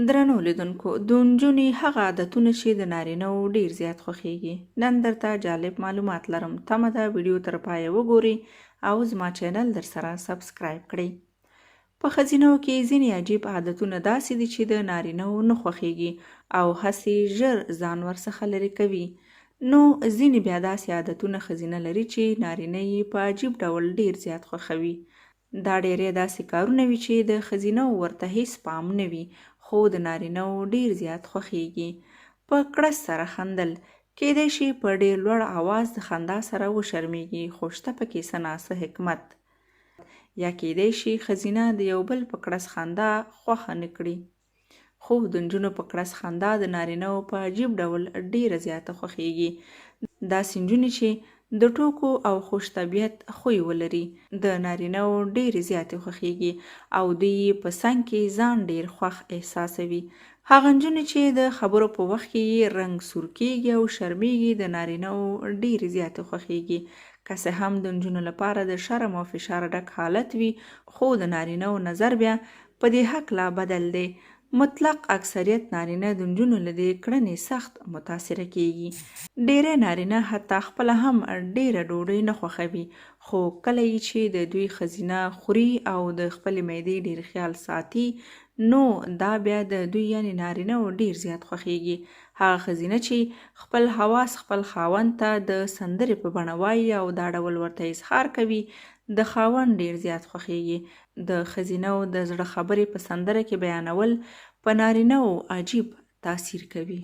درنو لیدونکو د نجونې هغه عادتونه چې د نارینه وو ډیر زیات خوښیږي، نن درته جالب معلومات لرم، تمه ده ویډیو تر پایه وګورئ او زما چینل درسره سبسکرایب کړئ. په ښځینه وو کې ځینې عجیب عادتونه داسې دي چې د نارینه وو نه خوښیږي او هسې ژر ځان ورڅخه لرې کوي. نو ځینې بیا داسې عادتونه ښځینه لري چې نارینه یې په عجیب ډول ډیر زیات خوښوي. دا ډیری داسې کارونه وي چې د ښځینه وو ورته هیڅ پام نه وي خو د نارینه وو ډیر زیات خوښیږي. په کړس سره خندل، کیدای شي په ډیر لوړ اواز د خندا سره وشرمیږي خو شته پکې څه ناڅه حکمت. یا کیدای شي ښځینه د یو بل په کړس خندا خوښه نه کړي. خو د نجونو په کړس خندا د نارینه وو په عجیب ډول ډیره زیاته خوښیږي. داسې نجونې چې د ټوکو او خوش طبیعت خوی ولري، د نارینه وو ډیرې زیاتې خوښیږي او دوی یې په څنګ کې ځان ډیر خوښ احساسوي. هغه نجونې چې د خبرو په وخت کې یې رنګ سور کیږي او شرمیږي، د نارینه وو ډیرې زیاتې خوښیږي. که څه هم د نجونو لپاره د شرم او فشار ډک حالت وي، خو د نارینه وو نظر بیا په دې هکله بدل دی. مطلق اکثریت نارینه د نجونو له دې کړنې سخت متاثره کېږي. ډېری نارینه حتی خپله هم ډېره ډوډۍ نه خوښوي، خو کله یې چې د دوی ښځینه خوري او د خپلې معدې ډېر خیال ساتي، نو دا بیا د دوی یعنې نارینه وو ډېر زیات خوښېږي. هغه ښځینه چې خپل حواس خپل خاوند ته د سندرې په بڼه وايي او دا ډول ورته اظهار کوي، د خاوند ډېر زیات خوښېږي. د ښځینه وو د زړه خبرې په سندره کې بیانول په نارینه وو عجیب تاثیر کوي.